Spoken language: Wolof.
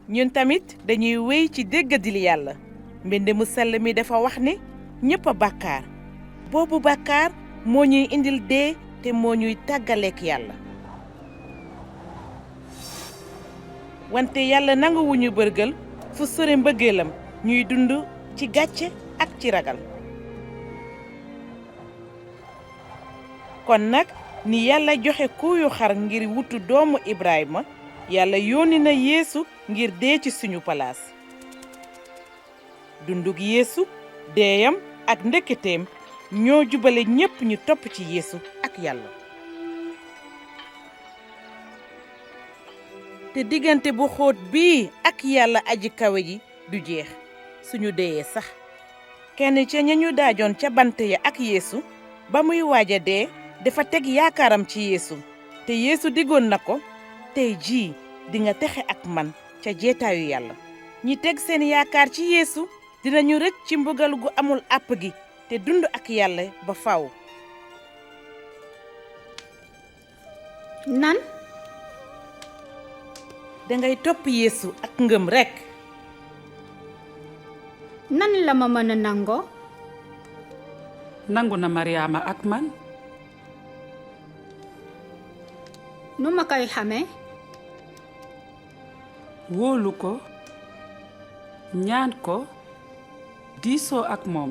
ñun tamit dañuy wéy ci déggadil Yàlla mbind mu sell mi dafa wax ne ñépp a bàkkaar boobu bàkkaar moo ñuy indil dee te moo ñuy tàggaleek Yàlla wante Yàlla nanguwuñu bërgël fu sore mbëggeelam ñuy dund ci gàcce ak ci ragal kon nag ni Yàlla joxe kuuyu xar ngir wutu doomu Ibraayma Yàlla yónni na Yeesu ngir dee ci suñu palaas dundug Yeesu deeyam ak ndekketeem ñoo jubale ñépp ñu topp ci Yeesu ak Yàlla te diggante bu xóot bii ak Yàlla aji kawe ji du jeex suñu deyee sax kenn ca ñañu daajoon ca bant ya ak Yeesu ba muy waaja dee dafa teg yaakaaram ci Yeesu te Yeesu digoon na ko tey jii dinga texe ak man ca jeetaayu Yàlla ñi teg seen yaakaar ci Yeesu dinañu rëcc ci mbugal gu amul àpp gi te dund ak Yàlla ba faw nan dangay topp Yeesu ak ngëm rekk nan la ma mën a nangoo nangu na Mariama ak man nu ma koy xamee wóolu ko ñaan ko diisoo ak moom